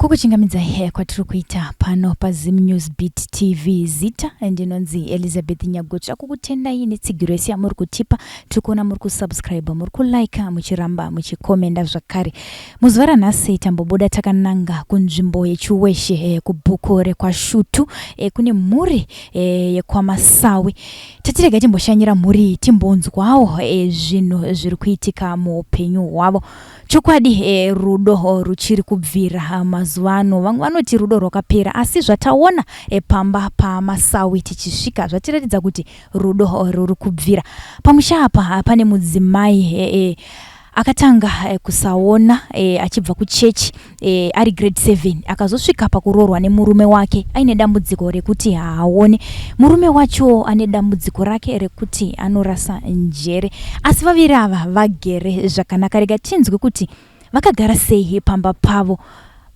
Kukuchingamidzai kwatiri kuita pano paZim News Beat TV. Zita ndinonzi Elizabeth Nyagotsva. Kukutendai netsigiro yese yamuri kutipa. Tiri kuona muri kusubscribe, muri kulike, muchiramba muchikomenda zvakare. Muzuva ranhasi tambobuda takananga kunzvimbo yeChiweshe kubhuku rekwaShutu kune mhuri yekwaMasawi. Tatirega timboshanyira mhuri iyi timbonzwawo zvinhu zviri kuitika muupenyu hwavo. Chokwadi rudo ruchiri kubvira mazuva ano. Vamwe vanoti rudo rwakapera asi zvataona pamba paMasawi tichisvika zvatiratidza kuti rudo ruri kubvira. Pamusha apa pane mudzimai akatanga kusaona achibva kuchechi ari grade 7 akazosvika pakuroorwa nemurume wake aine dambudziko rekuti haaone. Murume wacho ane dambudziko rake rekuti anorasa njere, asi vaviri ava vagere zvakanaka. Rega tinzwe kuti vakagara sei pamba pavo,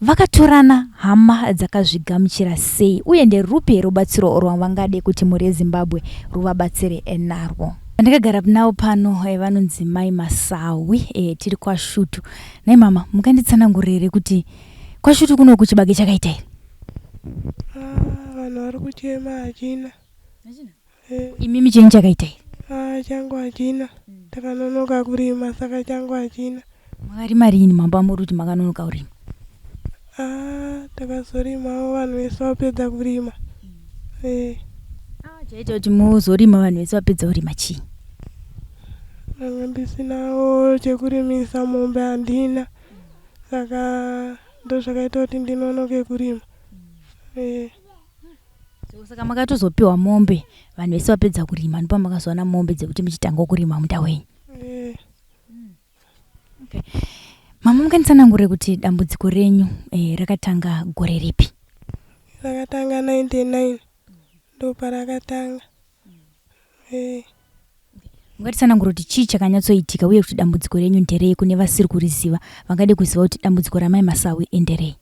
vakatorana hama dzakazvigamuchira sei, uye nderupi rubatsiro rwavangade kuti mhuri yeZimbabwe ruvabatsire narwo. Ndakagara navo pano vanonzi Mai Masawi, tiri kwaShutu. Nhai mama, mukanditsanangurire kuti kwaShutu kunoku chibage chakaita here? Ah, vanhu vari kuchema, hachina. Imimi chenyu chakaita here? Ah, changu hachina. Takanonoka kurima, saka changu hachina. Makarima rini mamba muri kuti makanonoka kurima? Ah, takazorimawo vanhu vese vapedza kurima. Ah, chaita kuti muzorima vanhu vese vapedza kurima chii? Ndanga ndisinawo chekurimisa, mombe handina, saka ndozvakaita kuti ndinonoke kurima. So, saka makatozopiwa mombe vanhu vese vapedza kurima, ndipo makazowana mombe dzekuti muchitanga kurima munda wenyu? Eh. Okay. Mama, mukanditsanangurire kuti dambudziko renyu rakatanga gore ripi? Rakatanga 99, ndoparakatanga. Mungatitsanangura kuti chii chakanyatsoitika uye kuti dambudziko renyu nderei kune vasiri kuriziva, vangade kuziva kuti dambudziko ramai Masawi nderei?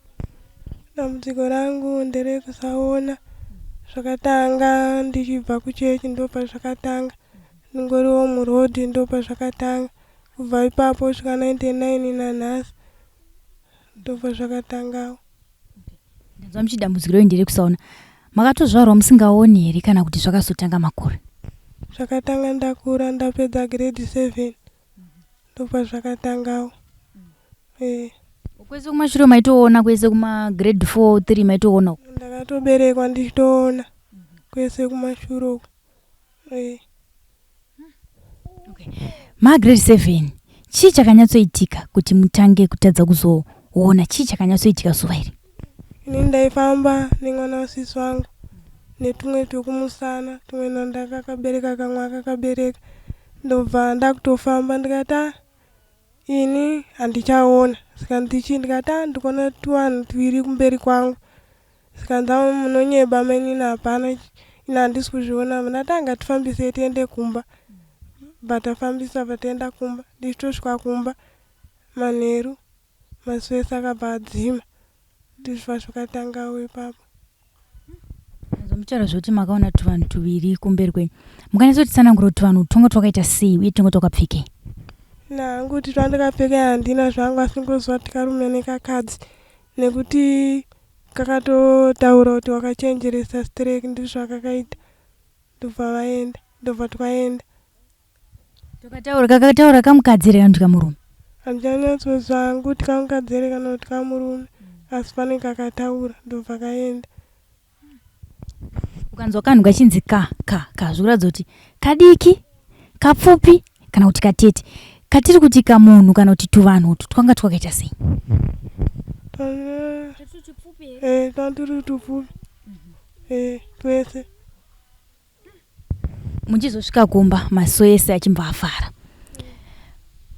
Dambudziko rangu nderekusaona. Zvakatanga ndichibva kuchechi, ndopazvakatanga. Ndingoriwo murodhi, ndopazvakatanga. Kubva ipapo kusvika 99 nanhasi, ndobva zvakatangawo. Ndanzwa muchiti dambudziko renyu nderekusaona. Makatozvarwa musingaoni here kana kuti zvakazotanga makore? Zvakatanga ndakura, ndapedza grade 7, ndobva zvakatangawo. Kwese kumashure maitoona, kwese kumagrade 4, 3 maitoona? Ndakatoberekwa ndichitoona kwese kumashure uko. Magrade 7, chii chakanyatsoitika kuti mutange kutadza kuzoona? Chii chakanyatsoitika zuva iri? Ini ndaifamba nemwana wasisi wangu netumwe twekumusana, tumwe ndakakabereka, kamwe akakabereka. Ndobva ndakutofamba, ndikati, "A, ini handichaona." Saka ndichi ndikati, "A, ndikuona tuvanhu tuviri kumberi kwangu." Saka munonyeba mainini, hapana, ini handisi kuzviona. Ndati, "Ngatifambisei tiende kumba." Bva tafambisa, bva taenda kumba. Ndichitosvika kumba manheru, maziso ese akabva adzima. Ndizvo zvakatangawo ipapo. Muchitaura zvekuti makaona tuvanhu tuviri kumberi kwenyu, mukanyatsotitsanangura kuti tuvanhu twanga twakaita sei uye twanga twakapfekei? Nangu kuti twandakapfeka handina zvangu, asi ngoziva kuti karume nekakadzi, nekuti kakatotaura kuti, "Wakachenjeresa stereki." Ndizvo zvakakaita, ndobva vaenda, ndobva twaenda. Twakataura, kakataura kamukadzi here kana kuti kamurume? Handichanyatsoziva hangu kuti kamukadzi here kana kuti kamurume, asi pane kakataura, ndobva kaenda. Ukanzwa kanhu kachinzi ka ka ka, zvikuratidza kuti kadiki, kapfupi kana kuti katete. Katiri kuti kamunhu kana kuti tuvanhu utu twanga twakaita sei? Twanga turi tupfupi twese. Muchizosvika kumba maziso ese achimbva afara,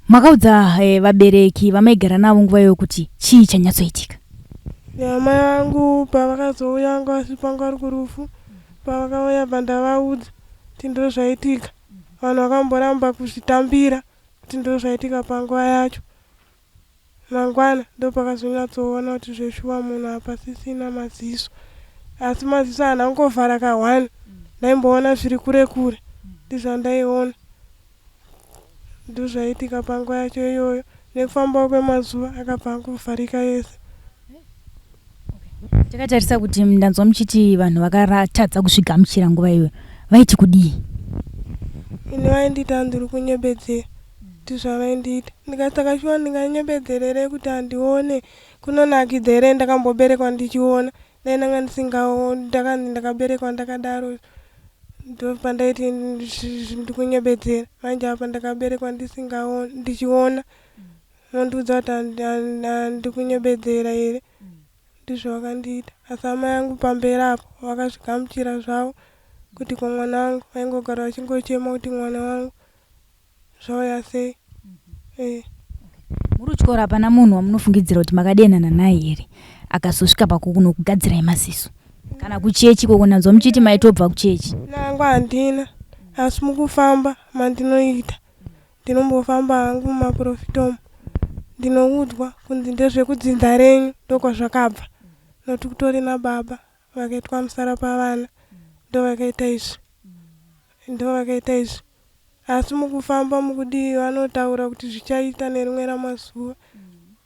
makaudza vabereki vamaigara navo nguva iyoyo kuti chii chanyatsoitika? Amai vangu pavakazouya, vanga vasipo, vanga vari kurufu. Pavakauya, bva ndavaudza kuti ndo zvaitika. Vanhu vakamboramba kuzvitambira kuti ndo zvaitika panguva yacho. Mangwana ndopakazonyatsoona kuti zveshuwa munhu hapasisina maziso, asi maziso haana kungovhara ka1. Ndaimboona zviri kure kure, ndizvandaiona, ndozvaitika panguva yacho iyoyo. Nekufambawo kwemazuva akabva angovharika ese. Takatarisa kuti ndanzwa muchiti vanhu vakaratadza kuzvigamuchira nguva iyoyo vaiti kudii? Ini vainditi handiri kunyebedzera ndizvavaindiita ndikati saka shuwa ndinganyebedzererei kuti handione kunonakidza here ndakamboberekwa ndichiona dai ndanga ndisingaoni ndakanzi ndakaberekwa ndakadaro ndopandaiti ndikunyebedzera manje apa ndakaberekwa ndisingaoni ndichiona mondiudza kuti handikunyebedzera here ndizvo vakandiita asi amai angu pamberi apo vakazvigamuchira zvavo kuti ko mwana wangu vaingogara vachingochema kuti mwana wangu zvauya sei eh. Muri kuchikoro hapana munhu wamunofungidzira kuti makadenhana naye here akazosvika pakunokugadzirai maziso kana kuchechi ikoko ndanzwa muchiti maitobva kuchechi? Nangu handina asi mukufamba mandinoita Ndinombofamba hangu mumaporofita umu ndinoudzwa kunzi ndezvekudzinza renyu ndokwazvakabva nokuti kutori nababa vakaitwa musara pavana ndovakaita izvi ndovakaita izvi asi mukufamba mukudii vanotaura kuti zvichaita nerimwe ramazuva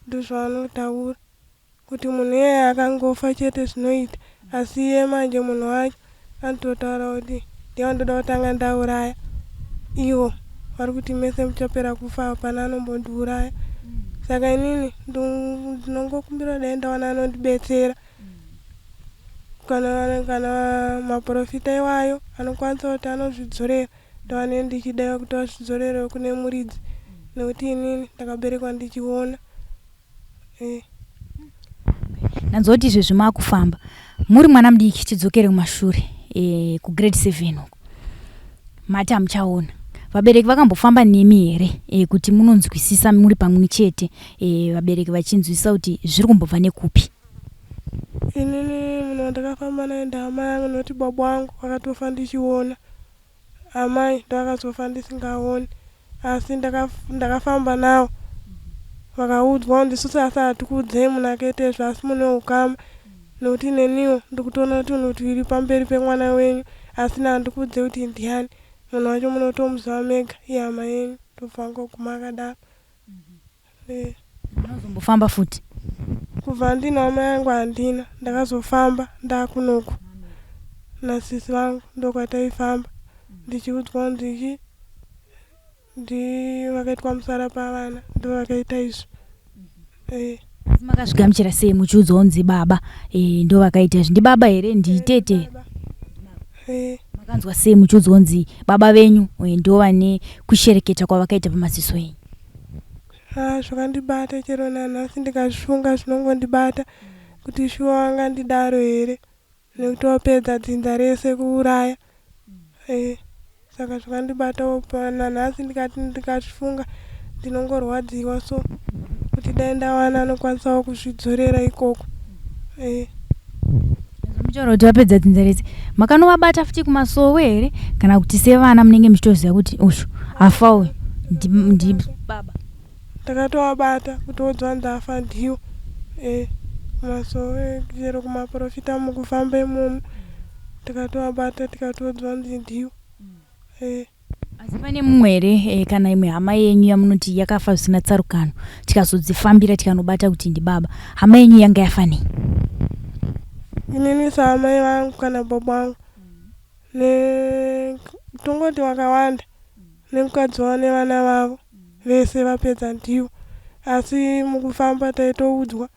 ndozvavanotaura Kuti munhu iyeye akangofa chete zvinoita asi iye manje munhu wacho anototaura kuti ndiye wandoda kutanga ndauraya ivo vari kuti mese muchapera kufa hapana anombondiuraya saka inini ndinongokumbira dai ndawana anondibetsera kana kana maprofita iwayo anokwanisa kuti anozvidzorera ndawane ndichida kuti vazvidzorerewo kune muridzi nekuti inini ndakaberekwa ndichiona Eh. Ndanzwa kuti izvezvi makufamba muri mwana mudiki tidzokere kumashure e, kugrade 7 uko mati hamuchaona vabereki vakambofamba nemi here e, kuti munonzwisisa muri pamwe chete e, vabereki vachinzwisisa kuti zviri kumbobva nekupi inini munhu wandakafamba naye ndahama yangu nekuti baba wangu vakatofa ndichiona Amai ndovakazofa ndisingaoni asi ndakafamba navo vakaudzwa kunzi isusu asi hatikuudzei munhu akaita izvi asi mune ukama nekuti neniwo ndikutoona tunhu twiri pamberi pemwana wenyu asi ini handikuudzei kuti ndiani munhu wacho munotomuziva mega ihama yenyu ndobva angoguma akadaro. Eh. Munozombofamba futi? Kubva ndina amai angu handina, ndakazofamba ndakunoku nasisi vangu ndokwataifamba ndichiudzwa kunzi chi ndi vakaitwa musara pavana ndovakaita izvi eh. Asi makazvigamuchira sei muchiudzwa kunzi baba eh, ndovakaita izvi? Ndibaba here nditete? Eh. Makanzwa sei muchiudzwa kunzi baba venyu eh, ndovane kushereketa kwavakaita pamaziso enyu? Haa zvakandibata chero nanhasi ndikazvifunga zvinongondibata kuti shuwa wangandidaro here nekuti wapedza dzinza rese kuuraya eh, saka zvakandibatawo nanhasi ndikati ndikazvifunga ndinongorwadziwa so kuti dai ndawana anokwanisawo kuzvidzorera ikoko eh. Muchaura kuti vapedza dzinza rese makanovabata futi kumasowe here kana kuti sevana munenge muchitoziva kuti uyu afa uyu ndi baba ndakatovabata kutoudzwa ndafa ndiwo e kumasowe chero kumaprofita mukufamba imomo ndikatovabata tikatoudzwa nzi ndiwo e Asi pane mumwe here eh, kana imwe hama yenyu yamunoti yakafa zvisina tsarukano tikazodzifambira tikanobata kuti ndibaba hama yenyu yanga yafa nei? Inini saamai vangu kana baba vangu ne tongoti wakawanda nemukadzi wavo nevana vavo vese vapedza ndivo asi mukufamba taitoudzwa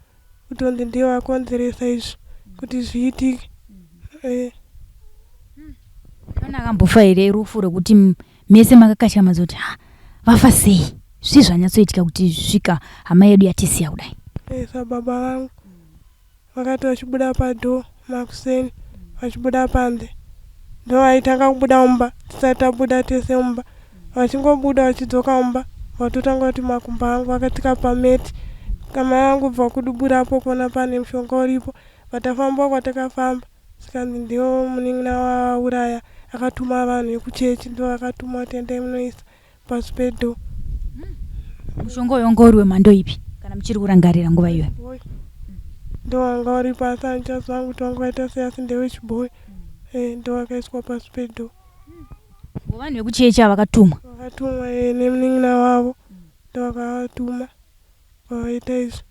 kutonzi ndiye wakonzeresa izvi kuti zviitike eh. Pane akambofa here rufu rwekuti mese makakatyamadzwa kuti ha vafa sei zvii zvanyatsoitika kuti svika hama yedu yatisiya kudai? Eh, sababa vangu vakati vachibuda padhoo makuseni vachibuda panze ndovaitanga kubuda mumba tisati tabuda tese mumba vachingobuda vachidzoka mumba vatotanga kuti makumbo angu akatsika pameti kamai vangu bva kuduburapo kuona pane mushonga uripo vatafamba kwatakafamba zvikanzi ndiwo munin'ina wauraya akatuma vanhu vekuchechi ndo vakatuma kuti endai munoisa pasi pedhoo Mushonga uyu wanga uri wemhando ipi kana muchiri kurangarira nguva iyoyo? Boy. Ndowanga uri pasi handichaziva kuti wanga waita sei asi ndewechibhoyi eh, ndowakaiswa pasi pedo Vanhu vekuchechi ava vakatumwa. Vakatumwa eh, nemunin'ina wavo ndowakavatuma vavaita izvi.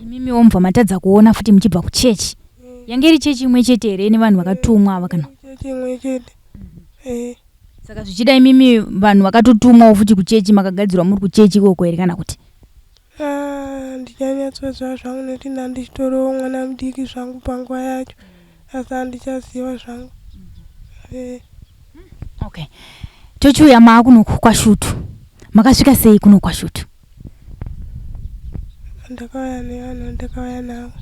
Imimiwo mubva matadza kuona futi muchibva kuchechi. Eh. Yange iri chechi imwe chete here nevanhu vakatumwa ava kana? Chechi imwe chete. Eh. Saka zvichida imimi vanhu vakatotumwawo futi kuchechi makagadzirwa muri kuchechi ikoko here kana kuti? Ah, ndichanyatsoziva zvangu nekuti ndandichitoriwo mwana mudiki zvangu panguva yacho asi handichaziva zvangu. Eh. Okay. Tochiuya maakuno kwaShutu. Makasvika sei kuno kwaShutu? Ndakauya nevanhu vandakauya navo.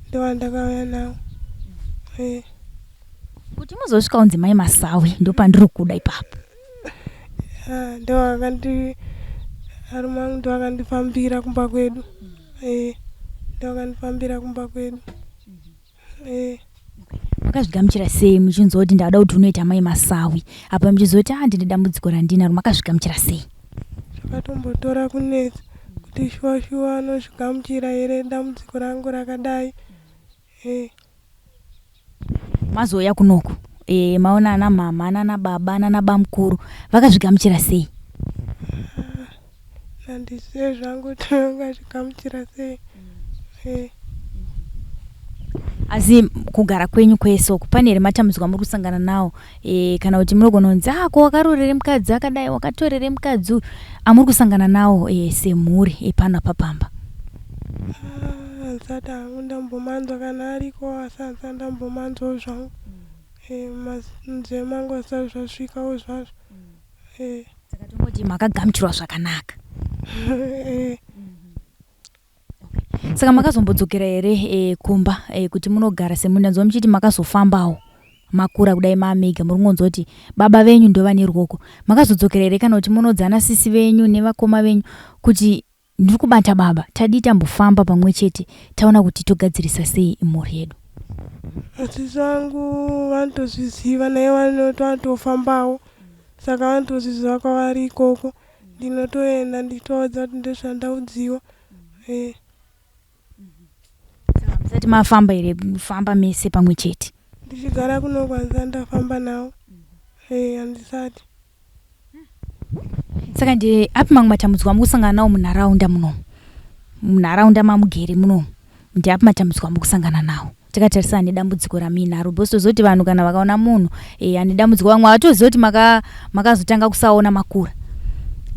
Ndovandakauya navo. Eh. Kuti muzosvika unzi mai Masawi ndopandiri kuda ipapo. Ah, ndovakandi arume angu ndovakandifambira kumba kwedu. Eh. Ndovakandifambira kumba kwedu. Eh. Makazvigamuchira sei muchinzwa kuti ndada kuti unoita mai Masawi apa muchizoti ah ndine dambudziko randinaro makazvigamuchira sei? Zvakatombotora kunetsa kuti shuwa shuwa anozvigamuchira here dambudziko rangu rakadai. Eh. Mazouya kunoku e, maona ana mhamha nana baba nana bamukuru vakazvigamuchira sei? Handizive zvangu kuti vangazvigamuchira sei. Eh. Asi kugara kwenyu kwese uku pane here matambudziko amuri kusangana nawo e, kana kuti munogona kunzi ah ko wakarorere mukadzi akadai wakatorere mukadzi uyu amuri kusangana nawo e, semhuri e, pano apa pamba? Handisati hangu ndambomanzwa kana ariko asi handisati ndambomanzwawo zvangu. Eh, munzeve mangu hazvisati zvasvikawo zvazvo. Eh. Saka tongoti makagamuchirwa zvakanaka. Eh. Saka makazombodzokera here e, kumba e, kuti munogara semunhu? Muchiti makazofambawo makura kudai maamega muri kungonzwa kuti baba venyu ndovane ruoko. Makazodzokera here kana kuti munodzana sisi venyu nevakoma venyu kuti ndiri kubata baba tadii tambofamba pamwe chete taona kuti togadzirisa sei mhuri yedu? Sisi vangu vanotozviziva naivo vanotofambawo saka vanotozviziva kwavari ikoko. Ndinotoenda ndichitovaudza kuti ndozvandaudziwa. Eh. Saka musati mafamba here kufamba mese pamwe chete? Ndichigara kuno handisati ndafamba navo. Eh, handisati. Saka ndi api mamwe matambudziko amuri kusangana nawo munharaunda munomu? Munharaunda mamugere munomu ndiapi matambudziko amuri kusangana nawo? Takatarisana nedambudziko ramuinaro because tozoti vanhu kana vakaona munhu e, ane dambudziko vamwe havatozivi kuti makazotanga kusaona makura.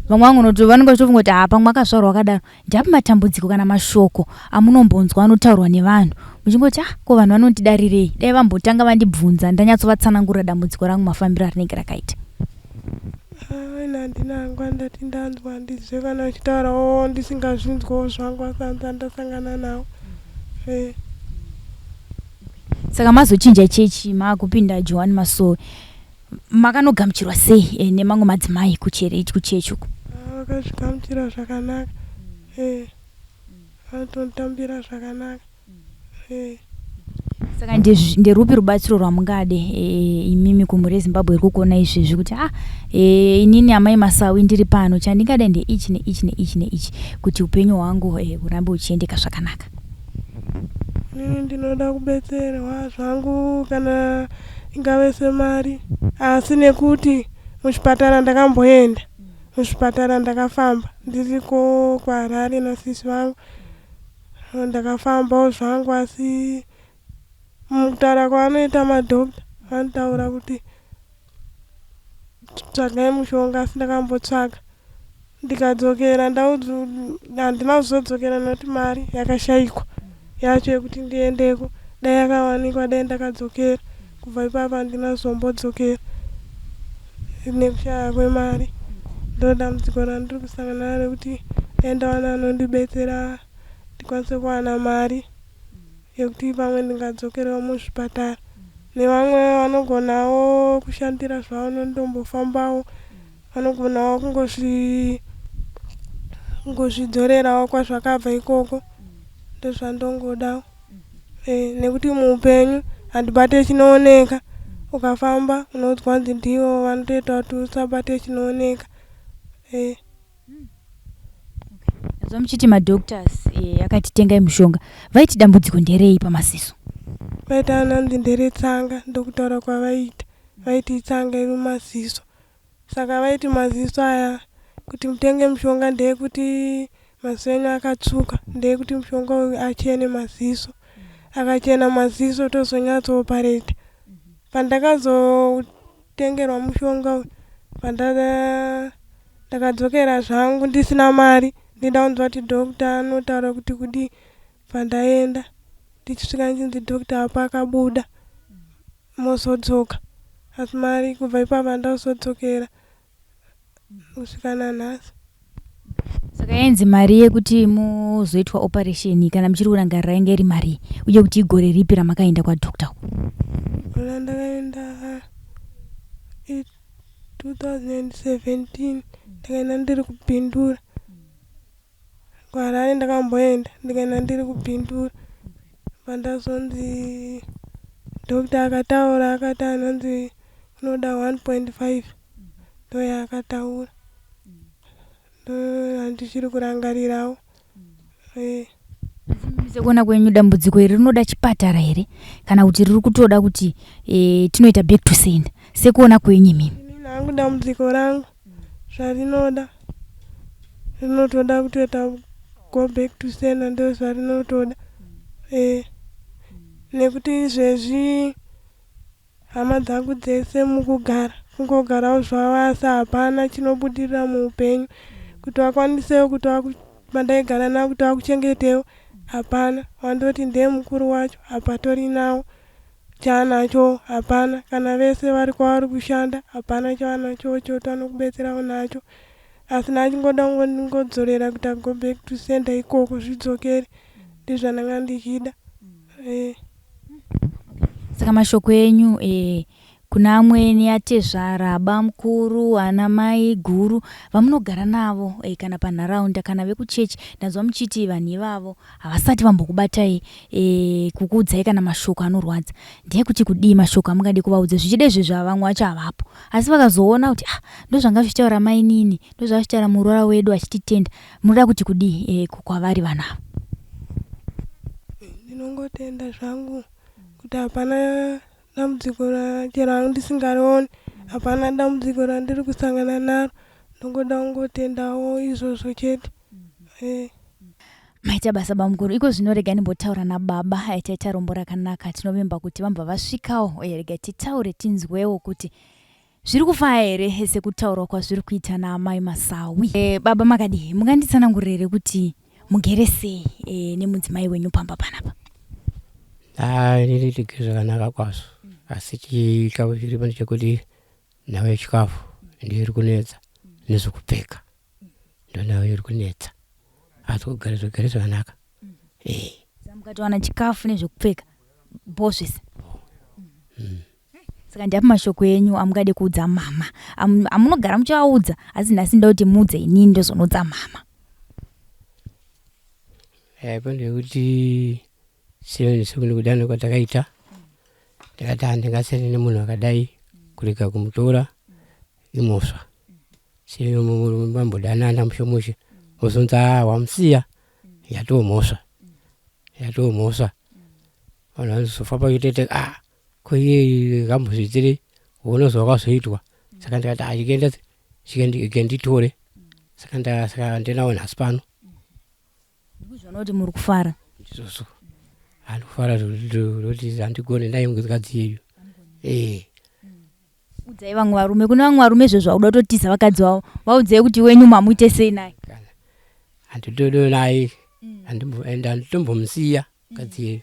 Vamwe vangu vanenge vachitofunga kuti haa pamwe akazvarwa akadaro. Ndiapi matambudziko kana mashoko amunombonzwa anotaurwa nevanhu muchingoti ah ko vanhu vanondidarirei dai vambotanga vandibvunza ndanyatsovatsanangurira dambudziko rangu mafambiro arinenge rakaita? Ini handina hangu andati ndanzwa handizive kana vachitaurawo ndisingazvinzwawo zvangu asi handisati ndasangana nawo. Eh. Saka mazochinja chechi maakupinda Johani Masowe makanogamuchirwa sei e, nemamwe madzimai kuchechi uku? Vakazvigamuchira zvakanaka. Eh. Vanotonditambira zvakanaka. Eh. Saka nderupi rubatsiro rwamungade e, imimi kumhuri yeZimbabwe iri kukuona izvezvi kuti ah e, inini amai Masawi ndiri pano chandingade ndeichi neichi neichi neichi kuti upenyu hwangu e, hurambe huchiendeka zvakanaka? Inini ndinoda kubetserwa zvangu kana ingave semari asi nekuti muchipatara ndakamboenda muchipatara ndakafamba ndiriko kuHarare nasisi vangu ndakafambawo zvangu asi mukutaura kwavanoita madhokta vanotaura kuti tsvagai mushonga asi ndakambotsvaga ndikadzokera ndaudzwa handina kuzodzokera nekuti mari yakashaikwa yacho yekuti ndiendeko dai yakawanikwa dai ndakadzokera kubva ipapo handina kuzombodzokera nekushaya kwemari ndo dambudziko randiri kusangana naro rekuti dai ndawana anondibetsera ndikwanise kuwana mari yekuti pamwe ndingadzokerewo muzvipatara nevamwe vanogonawo kushandira zvavo nondombofambawo vanogonawo kungozvidzorerawo kwazvakabva ikoko ndozvandongodawo e, nekuti muupenyu handibate chinooneka ukafamba unoudzwa kunzi ndivo vanotoita kuti usabate chinooneka e. Nazwa muchiti madoctors e, akati tengai mushonga vaiti dambudziko nderei pamaziso? Vaiti ananzi nderetsanga ndokutaura kwavaita vaiti itsanga iri mumaziso saka vaiti maziso aya kuti mutenge mushonga ndeyekuti maziso enyu akatsvuka ndeyekuti mushonga uyu achene maziso. Akachena maziso tozonyatso-operate. Pandakazotengerwa mushonga uyu ndakadzokera zvangu ndisina mari ndida kunzwa kuti doctor anotaura kuti kudii. Pandaenda ndichisvika ndichinzi doctor apa akabuda mozodzoka asi mari kubva ipapo handakuzodzokera kusvika nanhasi. Saka yainzi mari yekuti muzoitwa operation kana muchiri kurangarira yange iri marii uye kuti igore ripi ramakaenda kwadoctor uku? Gore randakaenda 2017 ndakaenda ndiri kuBindura. KuHarare ndakamboenda ndikaenda ndiri kuBindura. Pandazonzi doctor akataura akati anonzi unoda 1.5 ndoyaakataura. Ndoyandichiri kurangarirawo. Eh. Sekuona kwenyu dambudziko iri rinoda chipatara here kana kuti riri kutoda kuti e, tinoita back to sender sekuona kwenyu imimi? Inini hangu dambudziko rangu zvarinoda rinotoda kutoita go back to sender ndo zvarinotoda eh nekuti izvezvi hama dzangu dzese mukugara kungogarawo zvavo asi hapana chinobudirira muupenyu kuti vakwanisewo kuti vandaigara navo kuti vakuchengetewo hapana wandoti ndiye mukuru wacho hapatorinawo chaanacho hapana kana vese vari kwavari kushanda hapana chavanacho choti vanokubetserawo nacho asi ndachingoda kungodzorera kuti go back to sender ikoko zvidzokere ndizvandanga ndichida eh. Saka mashoko enyu e, kuna amweni atezvara, bamukuru, ana mai guru vamunogara navo e, kana panharaunda kana vekuchechi, ndanzwa muchiti vanhu ivavo havasati vambokubatai e, kukuudzai kana mashoko anorwadza. Ndeyekuti kudii mashoko amungade kuvaudza? Zvichida izvezvi vamwe vacho havapo, asi vakazoona kuti ah, ndozvanga zvichitaura mainini, ndozvazvitaura muroora wedu achititenda, munoda kuti kudii e, kwavari vanhu ava? Ndinongotenda zvangu kuti hapana dambudziko chero hangu ndisingarioni hapana dambudziko randiri kusangana naro ndongoda kungotendawo izvozvo chete eh. Maita basa bamukuru. Iko zvino rega ndimbotaura nababa. Taita rombo rakanaka, tinovimba kuti vambva vasvikawo. Rega titaure tinzwewo kuti zviri kufaya here sekutaurwa kwazviri kuita naamai Masawi. E, baba makadii? Munganditsanangurira here kuti mugere sei e, nemudzimai wenyu pamba panapa? Inini tigere zvakanaka kwazvo asi chikavo chiripo ndechekuti nhau yechikafu ndiyo iri kunetsa nezvekupfeka ndo nhau iri kunetsa asi kugara zvigere zvakanaka. Eh. Mukatowana chikafu nezvekupfeka bho zvese. Saka ndiapi mashoko enyu amungade kuudza mama amunogara muchivaudza asi nhasi ndoda kuti muudze inini ndozonoudza mama? Pane ndekuti sekudana kwatakaita ndakati handingasiyane nemunhu akadai kurega kumutora imhosva vambodanana mushe mushe wozonzi aa wamusiya yatoo mhosva yatoo mhosva vanhu vanozofa pachitete a ko iye kambozviitire unozwa wakazoitwa saka ndikati a chikenda chikenditore saka saka ndinawo nhasi pano. Ndikuzviona kuti muri kufara. Ndizvozvo handikufara zvekuti handigone naye mukadzi iyeyu ee. Udzai vamwe varume, kune vamwe varume izvezvo vakuda kutotiza vakadzi vavo, vaudzei kuti wenyu mamuite sei naye. Handitodo naye ende handitombomusiya mukadzi iyeyu.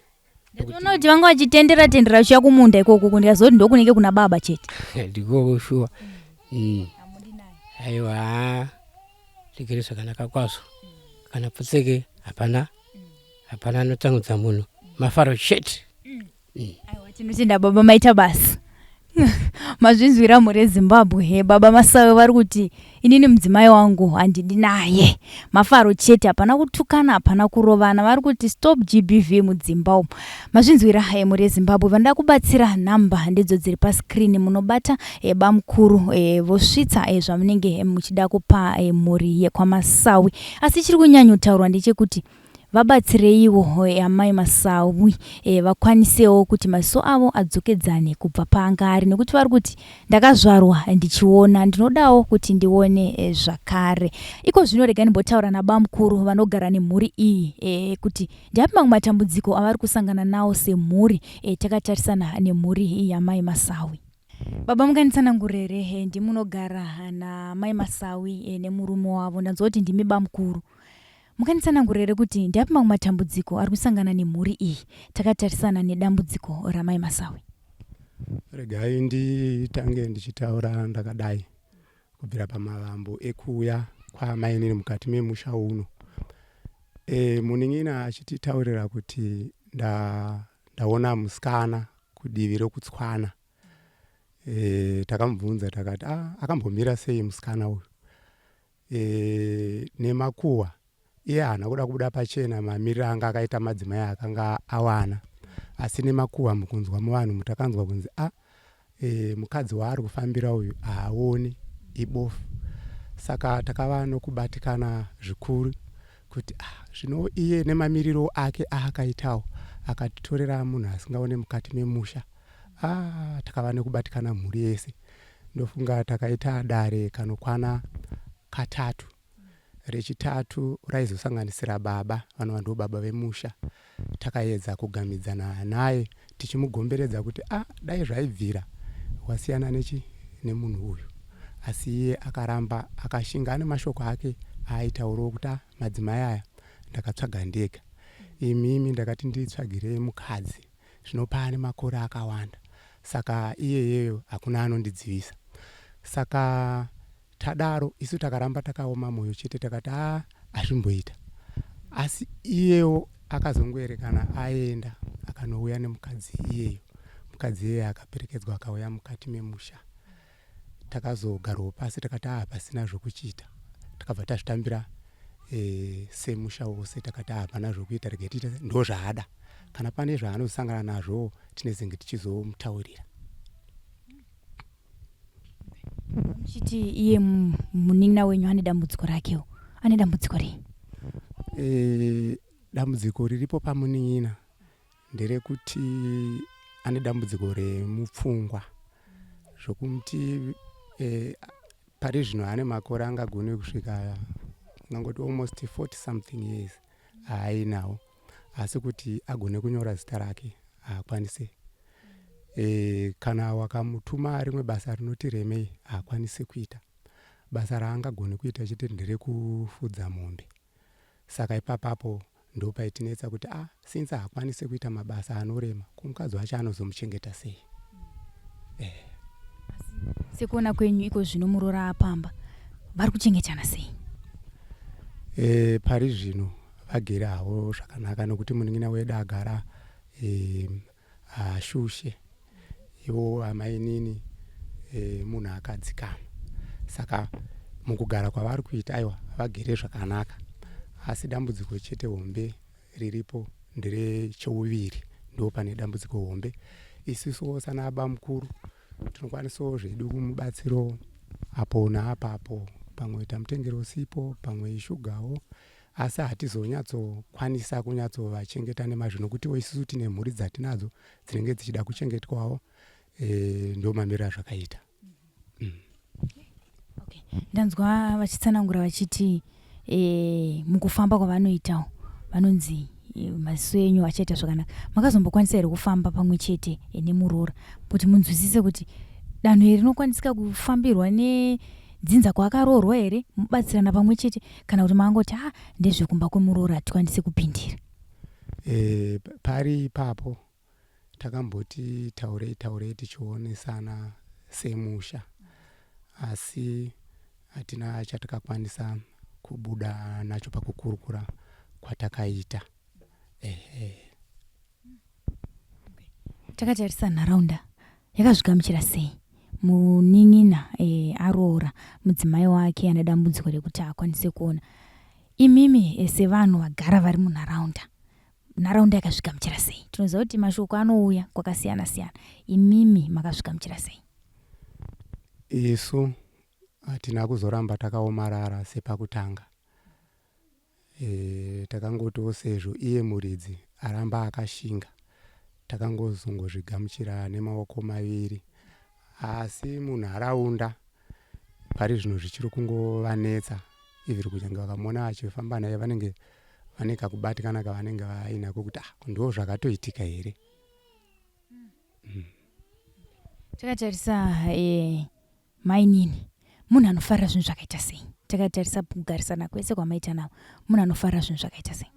Ndatoona kuti vanga vachitendera tendera vachiuya kumunda ikoko, ndikazoti ndokunenge kuna baba chete. Ndikoko shuwa. Aiwa tigere zvakanaka kwazvo kana pfutseke hapana hapana anotangudza munhu mafaro chete. Aiwa tinotenda baba, maita basa. Mazvinzwira mhuri yeZimbabwe, baba Masawe vari kuti inini mudzimai wangu handidi naye. Mafaro chete, hapana kutukana, hapana kurovana. Vari kuti stop GBV mudzimba umu. Mazvinzwira mhuri yeZimbabwe, vanoda kubatsira nhamba ndidzo dziri pascreen munobata bamukuru vosvitsa zvamunenge muchida kupa mhuri yekwaMasawi. Asi chiri kunyanyotaurwa ndechekuti Vabatsireiwo amai Masawi vakwanisewo kuti maziso avo adzokedzane kubva paanga ari nekuti vari kuti ndakazvarwa ndichiona ndinodawo kuti ndione zvakare. Iko zvino rega ndimbotaura nabamukuru vanogara nemhuri iyi kuti ndeapi mamwe matambudziko avari kusangana nawo semhuri takatarisana nemhuri yamai Masawi. Baba munganditsanangurire here ndimunogara namai Masawi nemurume wavo ndanzwa kuti ndimi bamukuru. Munganditsanangurire here kuti ndeapi mamwe matambudziko ari kusangana nemhuri iyi takatarisana nedambudziko ramai Masawi? Regai nditange ndichitaura ndakadai kubvira pamavambo ekuuya kwaamainini mukati memusha uno. E, munin'ina achititaurira kuti ndaona musikana kudivi rokutswana. E, takamubvunza takati ah, akambomira sei musikana uyu? E, nemakuhwa iye haana kuda kubuda pachena mamiriro anga akaita madzimai akanga awana asi nemakuhwa mukunzwa muvanhu mutakanzwa kunzi a ah, e, mukadzi waari kufambira uyu haaoni ibofu saka takava nokubatikana zvikuru kuti ah, zvino iye nemamiriro ake aakaitawo akatitorera munhu asingaone mukati memusha ah, takava nekubatikana mhuri yese ndofunga takaita dare kanokwana katatu rechitatu raizosanganisira baba vanova ndo baba vemusha takaedza kugamidzana naye tichimugomberedza kuti a ah, dai zvaibvira wasiyana nechi nemunhu uyu asi iye akaramba akashinga ane mashoko ake aaitaurawo kuti ah, madzimai aya ndakatsvaga ndega imimi ndakati nditsvagirei mukadzi zvino paane makore akawanda saka iyeyeyo hakuna anondidzivisa saka tadaro isu takaramba takaoma moyo chete takati a hazvimboita asi iyewo akazongoerekana aenda akanouya nemukadzi iyeyo mukadzi iyeye akaperekedzwa akauya mukati memusha Takazogarwawo pasi takati ah pasina zvokuchiita takabva tazvitambira e, semusha wose takati ah hapana zvokuita regai tiite ndozvaada kana pane zvaanozosangana nazvo tinezenge tichizomutaurira. Muchiti iye munin'ina wenyu ane dambudziko rakewo ane dambudziko rei? E, dambudziko riripo pamunin'ina nderekuti ane dambudziko remupfungwa zvokumuti eh, pari zvino ane makore angagone kusvika angangoti almost 40 something years aainawo asi kuti agone kunyora zita rake haakwanise e, kana wakamutuma rimwe basa rinoti remei haakwanise kuita basa raangagone kuita chete nderekufudza mombe Saka ipapapo ndopaitinetsa kuti ah since haakwanise kuita mabasa anorema ko mukadzi wacho anozomuchengeta sei? Eh. Sekuona kwenyu iko zvino muroora apamba vari kuchengetana sei? Eh, pari zvino vagere havo zvakanaka nokuti munin'ina wedu agara eh, haashushe ivo amainini e, munhu akadzikama saka mukugara kwavari kuita aiwa vagere zvakanaka asi dambudziko chete hombe riripo nderechouviri ndo pane dambudziko hombe isusuwo sana bamukuru tinokwanisawo zvedu kumubatsirawo apo naapapo pamwe tamutengerawo sipo pamwe ishugawo asi hatizonyatsokwanisa kunyatsovachengeta nemazvo nokutiwo isusu tine mhuri dzatinadzo dzinenge dzichida kuchengetwawo e, ndo mamiriro azvakaita mm. Okay. Ndanzwa vachitsanangura vachiti e, mukufamba kwavanoitawo vanonzi e, maziso enyu achaita zvakanaka makazombokwanisa here kufamba pamwe chete e, nemuroora kuti munzwisise kuti danho iri rinokwanisika kufambirwa nedzinza kwaakaroorwa here mubatsirana pamwe chete kana kuti mangoti ha ndezvekumba kwemuroora hatikwanise kupindira e, pari ipapo takamboti taurei taurei tichionesana semusha asi hatina chatakakwanisa kubuda nacho pakukurukura kwatakaita ehe Takatarisa nharaunda yakazvigamuchira sei munin'ina e, aroora mudzimai wake ane dambudziko rekuti haakwanise kuona imimi e, sevanhu vagara vari munharaunda nharaunda yakazvigamuchira sei tinoziva kuti mashoko anouya kwakasiyana siyana imimi makazvigamuchira sei isu hatina kuzoramba takaomarara sepakutanga. E, takangotiwo sezvo iye muridzi aramba akashinga takangozongozvigamuchira nemaoko maviri asi munharaunda pari zvino zvichiri kungovanetsa even kunyange vakamuona achifamba naye vanenge vane kakubatikana kavanenge vainako kuti ah ndo zvakatoitika here. Takatarisa eh, mainini munhu anofarira zvinhu zvakaita sei? Takatarisa kugarisana kwese kwamaita navo, munhu anofarira zvinhu zvakaita sei?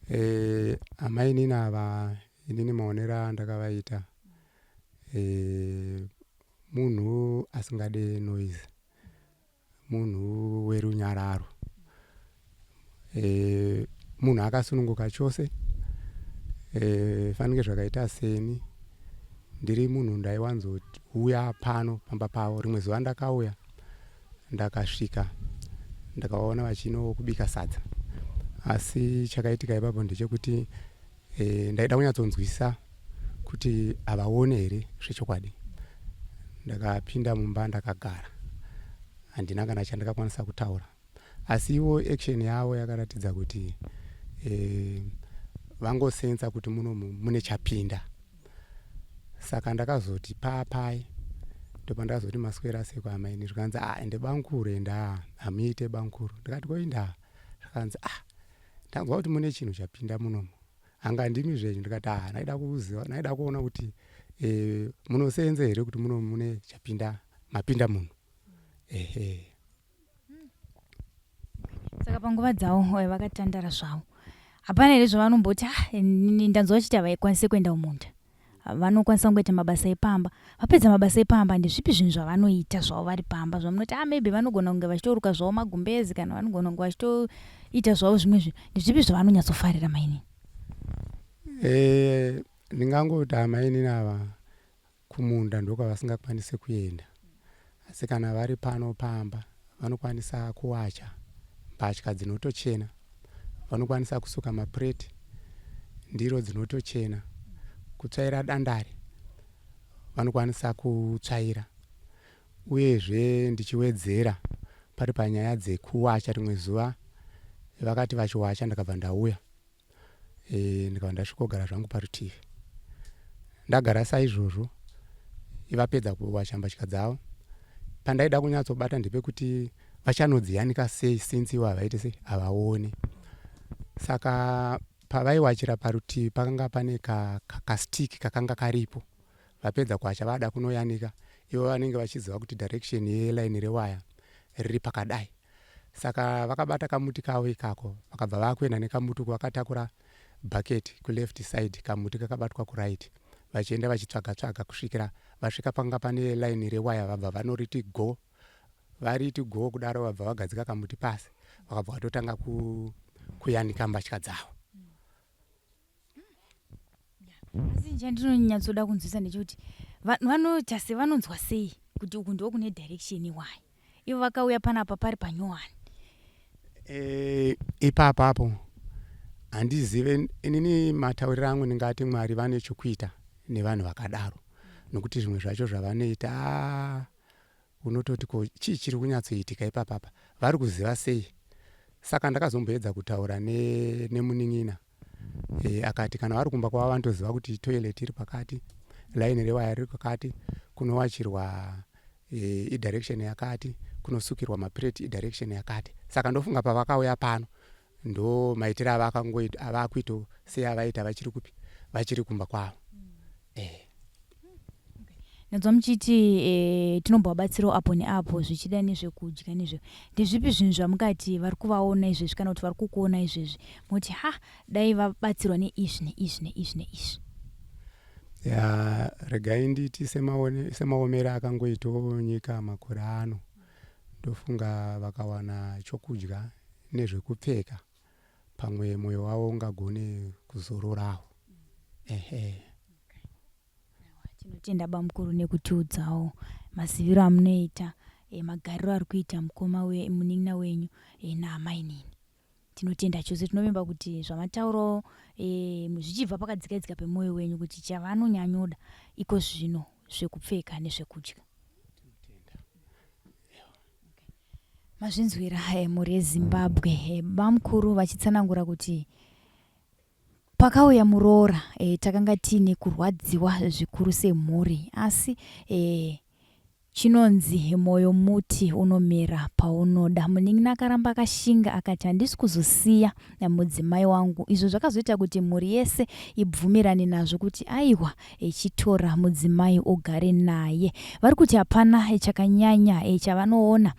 Eh, amainini ava inini maonero andakavaita eh, munhu asingade noise munhu werunyararo e, munhu akasununguka chose e, fanike zvakaita seni ndiri munhu ndaiwanzouya pano pamba pavo rimwe zuva ndakauya ndakasvika ndakaona vachinokubika sadza asi chakaitika ipapo ndechekuti e, ndaida kunyatsonzwisa kuti havaone here zvechokwadi ndakapinda mumba ndakagara handina kana chandakakwanisa kutaura asi ivo action yavo yakaratidza kuti e, vangosensa kuti muno mune chapinda saka ndakazoti paapai ndopandakazoti maswera seko amaini zvikanzi ah ende bankuru enda hamuite bankuru ndikati koinda zvikanzi ah ndanzwa kuti mune chinhu chapinda munomu anga ndimi zvenyu ndikati ah ndaida kuziva ndaida kuona kuti e, munoseenza here kuti muno mune chapinda mapinda munhu ehe. Saka panguva dzavo eh, vakatandara zvavo hapana here zvavanomboti ah, ndanzwa vachiti havaikwanise kuenda kumunda vanokwanisa kungoita mabasa epamba vapedza mabasa epamba ndezvipi zvinhu zvavanoita zvavo vari pamba zvamunoti ah maybe vanogona kunge vachitoruka zvavo magumbezi kana vanogona kunge vachitoita zvavo zvimwe zvinhu ndezvipi zvavanonyatsofarira mainini? Eh, ndingangoti amainini ava kumunda ndokwavasingakwanise kuenda asi kana vari pano pamba vanokwanisa kuwacha mbatya dzinotochena vanokwanisa kusuka mapureti ndiro dzinotochena kutsvaira dandare vanokwanisa kutsvaira uyezve ndichiwedzera pari panyaya dzekuwacha rimwe zuva vakati vachiwacha ndakabva ndauya e, ndikabva ndasvikogara zvangu parutivi ndagara saizvozvo ivapedza kuwacha mbatya dzavo pandaida kunyatsobata ndepekuti vachanodziyanika sei since ivo havaite sei havaoni saka pavaiwachira parutivi pakanga pane kastick ka, ka kakanga karipo vapedza kuwacha vada kunoyanika ivo vanenge vachiziva kuti direction yelaini rewaya riri pakadai Saka vakabata kamuti kavo ikako vakabva vakuenda nekamuti uku vakatakura bucket kuleft side kamuti kakabatwa kuright vachienda vachitsvaga tsvaga kusvikira vasvika panga pane line rewaya vabva vanoriti go variti go kudaro vabva vagadzika kamuti pasi vakabva vatotanga ku, kuyanika mbatya dzavo. Asi chandinonyatsoda kunzwisa ndechekuti vanoita se vanonzwa sei kuti uku ndo kune direction iwayi ivo vakauya panapa pari panyowani. E, ipapapo handizive inini matauriro angu ndingati Mwari vane chokuita nevanhu vakadaro nokuti zvimwe zvacho zvavanoita ah, Unototi ko chii chiri kunyatsoitika ipapapa vari kuziva sei saka ndakazomboedza kutaura nemunin'ina e, akati kana vari kumba kwavo vanotoziva kuti toilet iri pakati line rewaya riri pakati kunowachirwa e, idirection yakati kunosukirwa mapureti idirection yakati saka ndofunga pavakauya pano ndo maitiro avakangoita avakuito seavaita vachiri kupi vachiri kumba kwavo mm. eh. Ndanzwa muchiti e, tinombovabatsirawo apo neapo zvichida nezvekudya nezve ndezvipi zvinhu zvamungati vari kuvaona izvezvi kana kuti vari kukuona izvezvi moti ha dai vabatsirwa neizvi neizvi neizvi neizvi? Ya, regai nditi semaomero akangoitawo nyika makore ano ndofunga vakawana chokudya nezvekupfeka pamwe mwoyo wavo ungagone kuzororawo ehe. Tinotenda bamukuru nekutiudzawo maziviro amunoita e, magariro ari kuita mukoma we, munin'ina wenyu e, naamainini. Tinotenda chose, tinovimba kuti zvamataurawo e, zvichibva pakadzikaidzika pemwoyo wenyu kuti chavanonyanyoda iko zvino zvekupfeka nezvekudya. Mazvinzwira mhuri yeZimbabwe, bamukuru vachitsanangura kuti pakauya muroora takanga tiine kurwadziwa zvikuru semhuri, asi chinonzi moyo muti unomera paunoda. Munin'ina akaramba akashinga akati handisi kuzosiya mudzimai wangu, izvo zvakazoita kuti mhuri yese ibvumirane nazvo kuti aiwa chitora mudzimai ugare naye. Vari kuti hapana chakanyanya chavanoona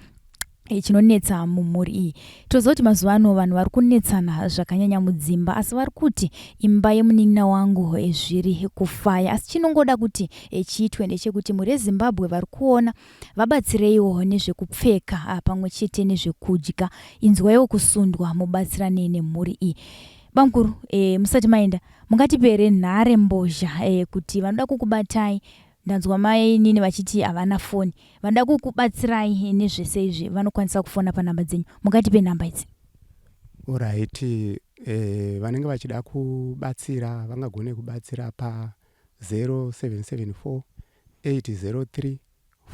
chinonetsa mumhuri iyi. Toziva kuti mazuva ano vanhu vari kunetsana zvakanyanya mudzimba, asi vari kuti imba yemunin'ina wangu zviri kufaya. Asi chinongoda kuti chiitwe ndechekuti mhuri yeZimbabwe vari kuona vabatsireiwo nezvekupfeka pamwe chete nezvekudya. Inzwaiwo kusundwa mubatsirane nemhuri iyi. Bamukuru, musati maenda mungatipe here nhare mbozha kuti vanoda kukubatai? Ndanzwa mainini vachiti havana foni, vanoda kukubatsirai nezvese izvi vanokwanisa kufona panhamba dzenyu. Mungatipe nhamba idzi? Alright, vanenge vachida kubatsira vangagone kubatsira pa 0774 803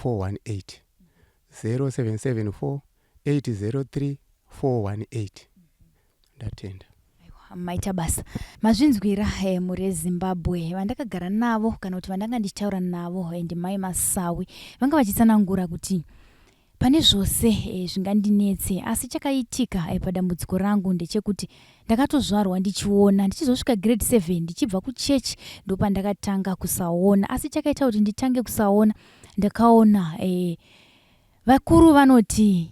418, 0774 803 418. Ndatenda. Maita basa. Mazvinzwira mhuri yeZimbabwe, vandakagara navo kana kuti vandanga ndichitaura navo ndimai Masawi, vanga vachitsanangura kuti pane zvose zvingandinetse, asi chakaitika padambudziko rangu ndechekuti ndakatozvarwa ndichiona, ndichizosvika grade 7 ndichibva kuchechi ndopandakatanga kusaona. Asi chakaita kuti nditange kusaona, ndakaona vakuru vanoti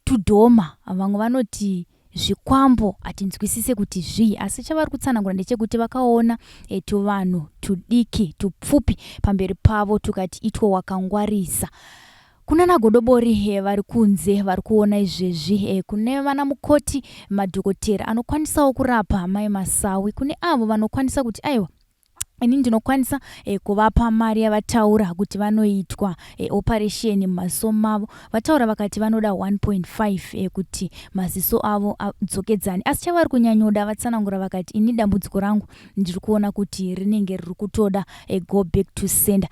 tudhoma, vamwe vanoti zvikwambo, hatinzwisise kuti zvii, asi chavari kutsanangura ndechekuti vakaona tuvanhu tudiki tupfupi pamberi pavo tukati itwo wakangwarisa. Kuna nagodobori vari kunze vari kuona izvezvi, kune vana mukoti, madhokotera anokwanisawo kurapa mai Masawi, kune avo vanokwanisa kuti aiwa ini ndinokwanisa kuvapa mari yavataura kuti vanoitwa operation mumaziso mavo. Vataura vakati vanoda 1.5 kuti maziso avo adzokedzane, asi chavari kunyanyoda vatsanangura vakati ini dambudziko rangu ndiri kuona kuti rinenge riri kutoda go back to sender.